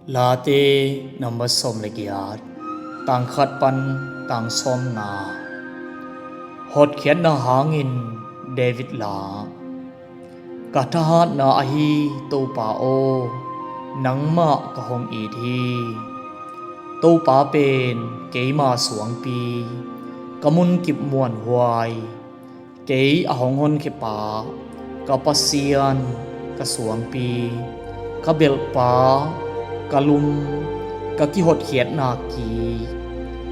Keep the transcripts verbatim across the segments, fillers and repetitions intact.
Late number sawm le giat, tang khat pan tang sawmnga. Hotkhiatna hangin David la. Ka thahatna ahi Topa aw, nangmah ka hong it hi. Topa pen keima suangpi, ka munkip muanhuai, kei a hong honkhiapa, ka Pasian, ka suangpi, ka belhpa, ka lum, ka kihotkhiatna ki,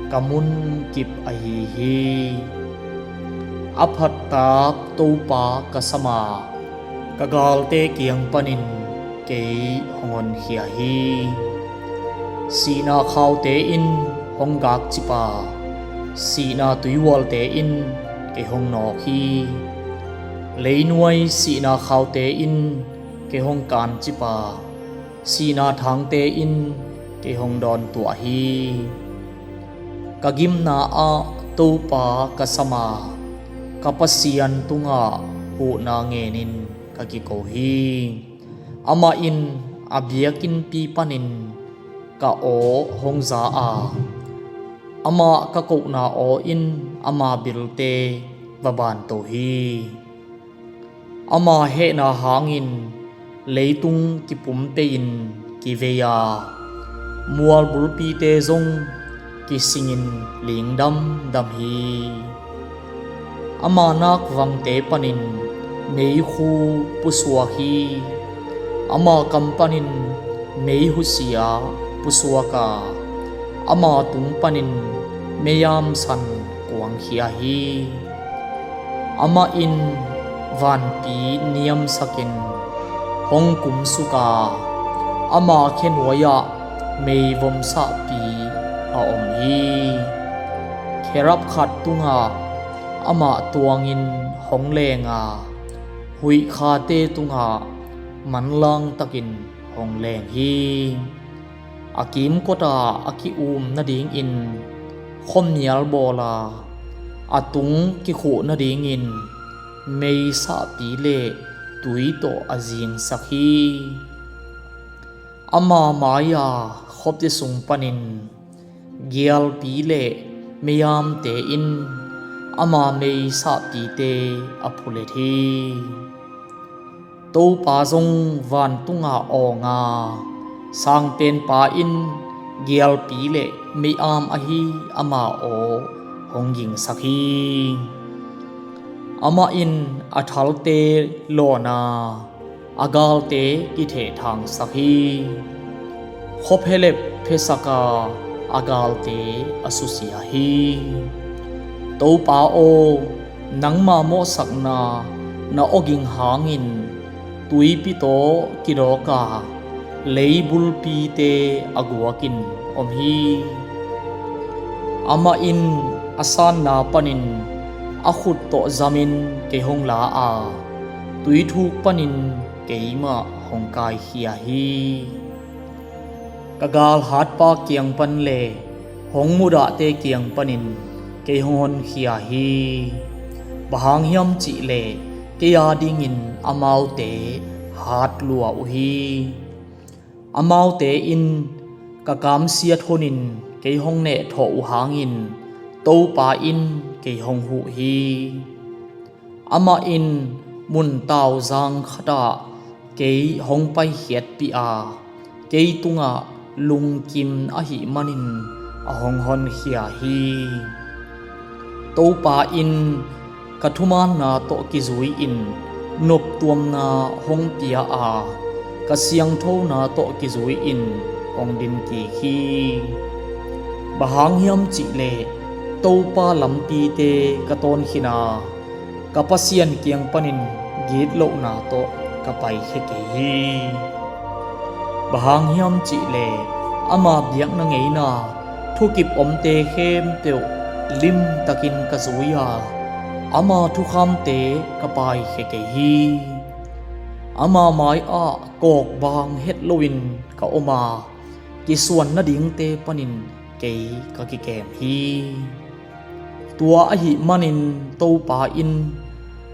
ka munkip ahi hi. A phattaap Topa ka sam a, ka galte kiang panin kei hong honkhia hi. Sihna khaute in hong gakcip a, sihna tuihualte in kei hong nawk hi. Leinuai sihna khaute in kei hong kancip a, sihna thangte in kei hong dawntuah hi. Ka gimna ah Topa ka sam a, ka Pasian tungah huhna ngenin ka kiko hi. Amah in a biakinnpi panin ka aw hong za a, amah ka kohna aw in ama bilte va banto hi. Ama hehna hangin leitung kipumpei-in kivei a, mual bulpite zong kisingin lingdamdam hi. Ama nakvangte panin meikhu pusuak hi. Ama kam panin mei husia pusuak a, ama tung panin mei-am san kuangkhia hi. Amah in vanpi niamsakin hong kumsuk a, ama khenuai-ah meivomsahpi a om hi. Kherub khat tungah amah tuangin hong leng a, huihkhate tungah manlangtakin hong leng hi. A kimkotah a ki-um nadingin khuamial bawl a, a tung kikhuh nadingin meisahpi le tui tawh a zingsak hi. Ama mai-a khuapte sung panin gialpi le mei-amte in ama meisahpite a phulet hi. Topa zong vantungah awng a, Sangpenpa in gialpi le mei-am ahi ama aw hong gingsak hi. Amah in a thalte lawn a, a galte kithehthangsak hi. Khuaphelep phesak a, a galte a susia hi. Topa aw, nangma mawhsakna na awging hangin tuipi tawh kidawk a, lei bulpite a guakin om hi. Amah in a sanna panin a khut tawh zamin kei hong la a, tuithuk panin keimah hong kaikhia hi. Ka galhatpa kiang pan le hong mudahte kiang panin kei hong honkhia hi. Bang hang hiam cih leh kei adingin amaute hat lua uh hi. Amaute in ka kamsiat hunin kei hong nehthawh uh hangin Topa in kei hong huh hi. Amah in mun tauzang khatah kei hong paikhiatpih a, kei tungah lungkim ahih manin a hong honkhia hi. Topa in ka thumaanna tawh kizui-in noptuamna hong pia a, ka siangthona tawh kizui-in hong dinkik hi. Bang hang hiam cih leh Topa lampite ka tawn khin a, ka Pasian kiang panin gitlohna tawh ka paikhia kei hi. Bang hang hiam cih leh ama biakna ngeina thukip omte khempeuh limtakin ka zui a, ama thukhamte ka paikhia kei hi. Ama mai-ah kawkbang het loin ka om a, kisuan nadingte panin kei ka kikem hi. Tua ahih manin Topa in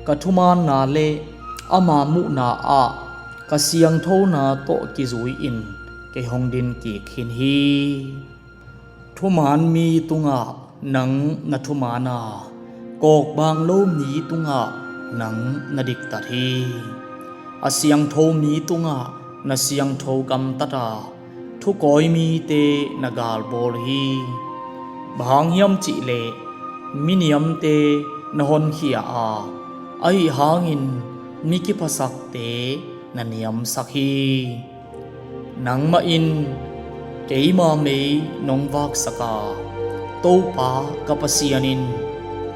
ka thumaanna le ama muhna ah ka siangthona tawh kizui-in kei hong din kik khin hi. Thuman mi tungah nang na thuman a, kawkbang lo mi tungah nang na diktat hi. A siangtho mi tungah na siangtho gamtat a, thukawi mite na galbawl hi. Bang hang hiam cih leh mi niamte na honkhia a, ahi hangin mi kiphasakte na niamsak hi. Nangmah in keima mei nong vaksak a, Topa ka Pasian in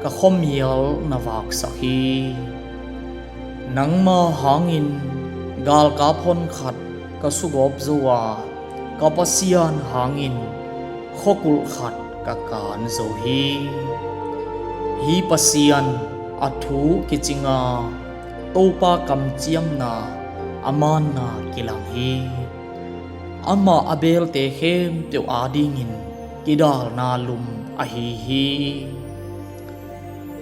ka khuamial na vaksak hi. Nangma hangin galkap hon khat ka sugawp zo a, ka Pasian hangin khuakulh khat ka kan zo hi. Hih Pasian a thu kicing a, Topa kamciamna a manna kilang hi. Amah a belte khempeuh adingin kidalna lum ahi hi.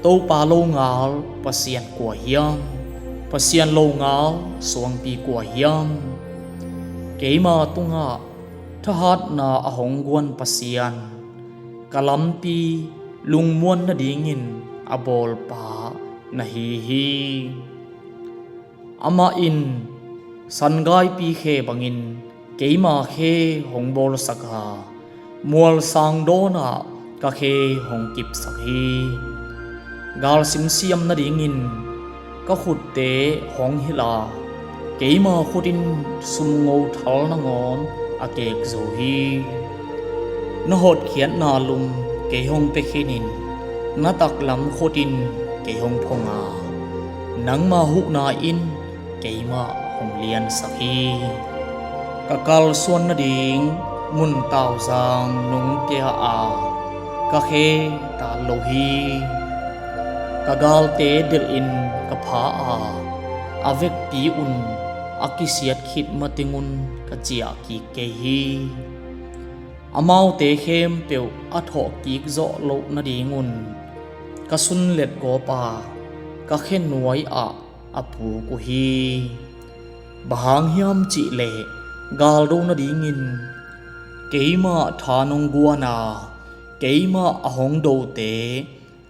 Topa longal Pasian kua hiam? Pasian longal suangpi kua hiam? Keima tungah thahatna a hong guan Pasian, ka lampi lungmuan nadingin a bawlpa na hi hi. Amah in sangaipi khe bangin keima khe hong bawlsak a, mual sang dawnah ka khe hong kipsak hi. Gal simsiam nadingin ka khutte hong hilh a, keima khut in sumngo thal nangawn a keek zo hi. Na hotkhiatna lum kei hong pia khinin, na taklam khut in kei hong phong a, nangma huhna in keimah hong liansak hi. Ka kalsuan nading mun tauzang nong pia a, ka khe taal lo hi. Ka galte delhin ka pha a, a vekpi un a kisiat khit matengun ka ciah kik kei hi. Amaute khempeuh a thawhkik zawh loh nadingun ka sunlet gawp a, ka khenuai ah a puk uh hi. Bang hang hiam cih leh galdo nadingin keimah tha nong guan a, keimah a hong dote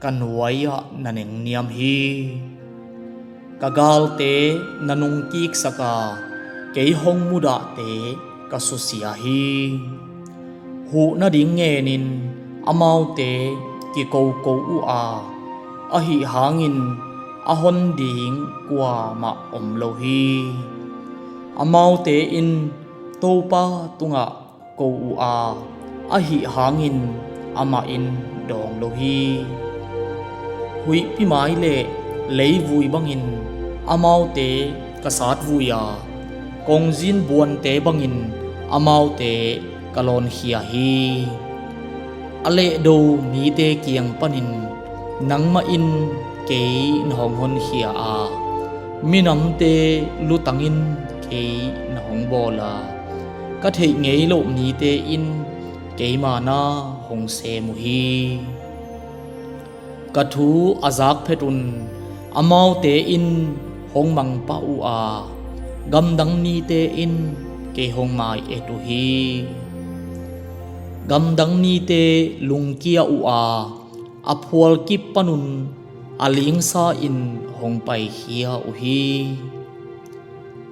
ka nuai-ah na nengniam hi. Ka galte na nungkiksak a, kei hong mudahte ka susia hi. Huh nading ngenin amaute kikoko uh a, ahi hangin a hon ding kuamah om lo hi. Amaute in Topa tungah ko uh a, ahi hangin amah in dawng lo hi. Huihpi mai le leivui bangin amaute ka satvui a, kongzin buante bangin amaute ka lawnkhia hi. A lehdo mite kiang panin nangmah in kei na hong honkhia a, minamte lutangin kei na hong bawl a, ka theih ngei loh mite in keima na hong sem uh hi. Ka thu a zak phetun amaute in hong mangpah uh a, gamdang mite in kei hong mai-et uh hi. Gamdang mite lungkia uh a, a phualkip panun a lingsa in hong paikhia uh hi.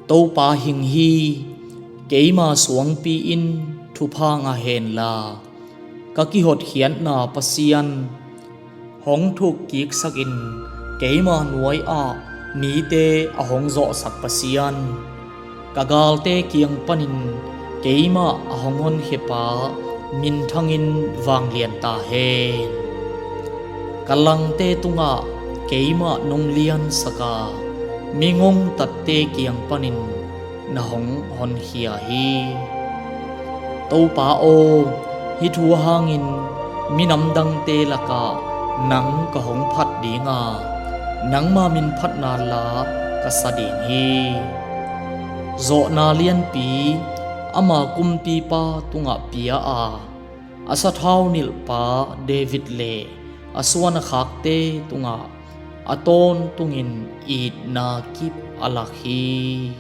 Topa hing hi, keima suangpi in thupha ngah henla, ka kihotkhiatna Pasian, hong thukkiksakin keima nuai-ah mite a hong zawhsak Pasian, ka galte kiang panin keimah a hong honkhia pa minthangin vanglian ta hen. Ka langte tungah keimah nong liansak a, mi ngongtatte kiang panin na hong honkhia hi. Topa aw, hih thu hangin minam dangte lakah nang ka hong phat ding a, nangma min phatna la ka sa ding hi. Zawhna lianpi ama kumpipa tungah pia a, a sathau nilhpa David le a suan a khakte tungah a tawntungin itna kip a lak hi.